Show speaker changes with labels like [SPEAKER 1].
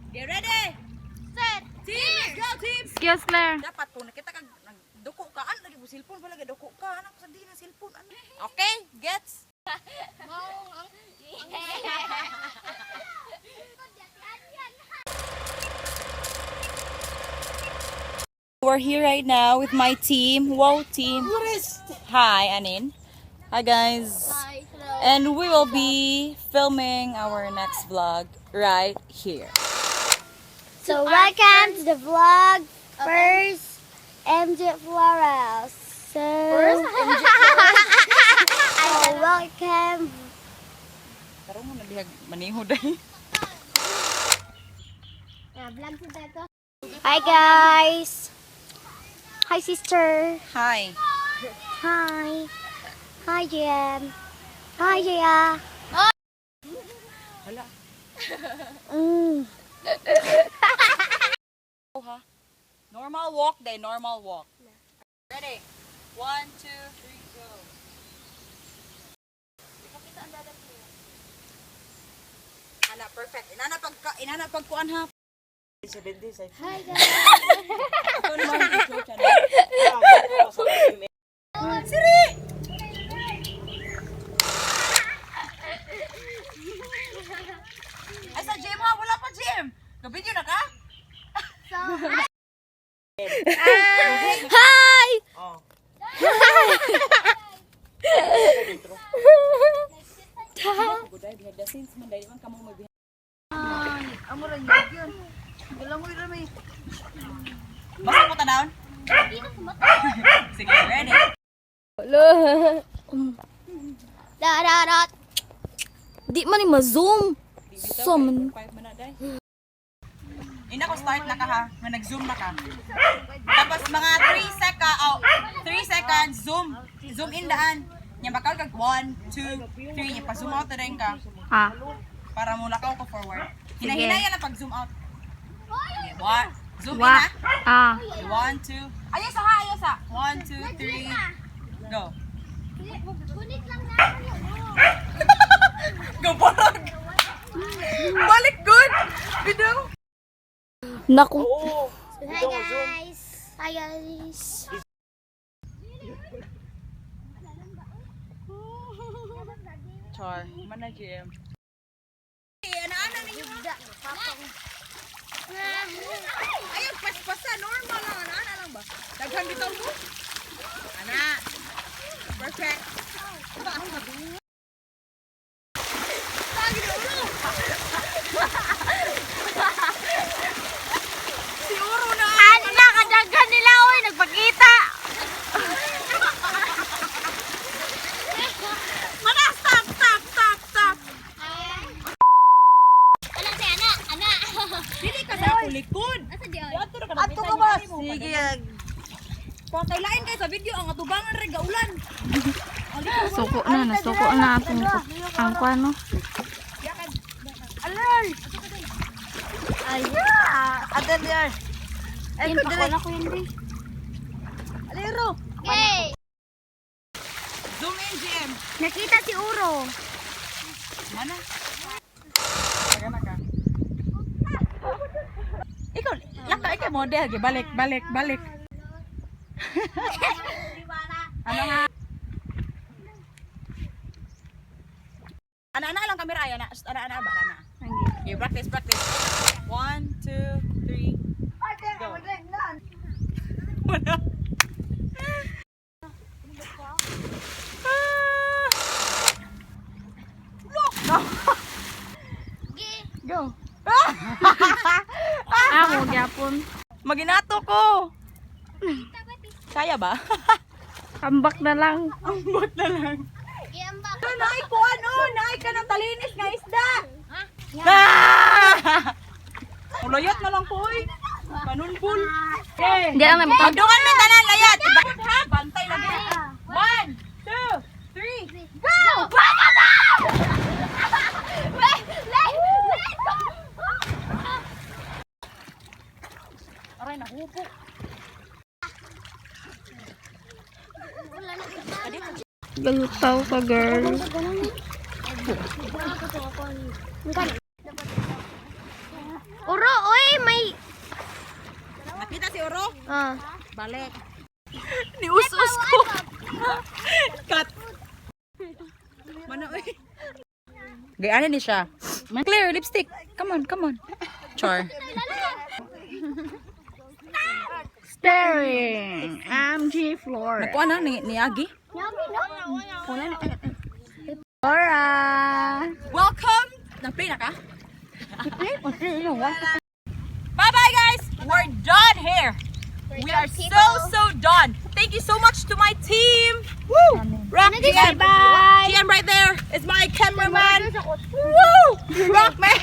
[SPEAKER 1] Get ready!
[SPEAKER 2] Set.
[SPEAKER 1] Team, let's go, team!
[SPEAKER 3] Excuse, Claire.
[SPEAKER 1] Dapat kung nakita ka, nagduko ka, ano lagi mo cellphone pala, duko ka, anak sa di na cellphone, ano? Okay, gets? We're here right now with my team, Wow team. Hi, Anin. Hi, guys.
[SPEAKER 2] Hi. Hello.
[SPEAKER 1] And we will be filming our next vlog right here.
[SPEAKER 2] So welcome to the vlog first MJ Flores. So first MJ So welcome.
[SPEAKER 1] Karon mo na dihag maniho day.
[SPEAKER 2] Hi, guys. Hi, sister.
[SPEAKER 1] Hi.
[SPEAKER 2] Hi. Hi, JM. Hi, Jaya.
[SPEAKER 1] Hala. Ha? Normal walk day, normal walk. Ready? One, two, three, go. Ana, perfect. Inana pagka inana pagkuan ha.
[SPEAKER 2] Hi, guys.
[SPEAKER 1] Ito naman yung show channel. Siri! Ay, sa gym ha? Wala pa gym! Gabidyo na ka?
[SPEAKER 2] Hi.
[SPEAKER 1] Guday, behind the scenes man, dahil man kamo mag Amo ra yun. Galangoy ra may. Basta mo tanawon? Sige, ready.
[SPEAKER 2] Da da da.
[SPEAKER 3] Di man ni ma-zoom. So man.
[SPEAKER 1] Five man na, day. Ina ko start na ka ha, nga nag-zoom na ka. Tapos mga 3 seconds, oh, 3 seconds zoom. Zoom in daan. Nya bakal kag 1, 2, 3 nya pa zoom out na rin ka
[SPEAKER 3] Ah.
[SPEAKER 1] para mo lakaw ka forward. Hinahinaya na pag zoom out. Okay, one, zoom in
[SPEAKER 3] Wa.
[SPEAKER 1] ha.
[SPEAKER 3] Ah.
[SPEAKER 1] One, two. Ayos ha, ayos ha. One, two, three, go.
[SPEAKER 2] Kunit lang na.
[SPEAKER 1] Go parag. Balik good. Bidaw.
[SPEAKER 3] Naku.
[SPEAKER 2] Hi, guys. Hi, guys.
[SPEAKER 1] Char, mana GM. Ana-ana ninyo ha. Ayaw, paspasa. Normal lang. Ana-ana lang ba? Daghan bitaw mo. Ana. Perfect. Si Uro na.
[SPEAKER 3] Ana, kadaghan nila oy, nagpakita.
[SPEAKER 1] Mana, stop, stop, stop, stop.
[SPEAKER 2] Anak si anak, anak.
[SPEAKER 1] Dili ka sa akong likod.
[SPEAKER 2] Asa di oy?
[SPEAKER 1] Ato ka Ato ka ba? Sige. Pakailain kay sa video ang atubangan rin gaulan.
[SPEAKER 3] Suko na, nasuko na atong ang kuan no.
[SPEAKER 2] Ay, ko ko yun di.
[SPEAKER 1] Alero.
[SPEAKER 2] Okay.
[SPEAKER 1] Zoom in, GM.
[SPEAKER 2] Nakita si Uro.
[SPEAKER 1] Mana? Taga na ka. Ikaw, laka ikaw model. Ge, balik, balik, balik. Ano nga? Ana, ana lang kamera ay, ana, ana, ana, ba, ana. Okay, practice, practice. One, two, three, go. Wala. Ah! Look! Go.
[SPEAKER 3] Ah, mo gyapon.
[SPEAKER 1] Maginato ko. Kaya ba?
[SPEAKER 3] Ambak na lang.
[SPEAKER 1] Ambot na lang. Ito, naay ko ano, naay ka ng talinis nga isda. Ah! Ulayot na lang ko, oy. Panunbul. Okay.
[SPEAKER 3] Hindi lang na
[SPEAKER 1] Pagdungan mi tanan layat. Bantay lagi. One, two, three, go! Aray, nahubo.
[SPEAKER 3] Galutaw ka, girl.
[SPEAKER 2] Uro, oy, may
[SPEAKER 1] Nakita si Oro?
[SPEAKER 2] Ah.
[SPEAKER 1] Balik. Nius-us ko. Cut. Mana oy. Gayana ni siya. Clear lipstick. Come on, come on. Char.
[SPEAKER 3] Staring MG Flora.
[SPEAKER 1] Nakuha na ni Agi.
[SPEAKER 3] Flora.
[SPEAKER 1] Welcome. Nag-play na ka? Bye-bye, guys. We're done here. We are so so done. Thank you so much to my team. Woo! Rock GM.
[SPEAKER 2] Bye.
[SPEAKER 1] GM right there is my cameraman. Woo! Rock man.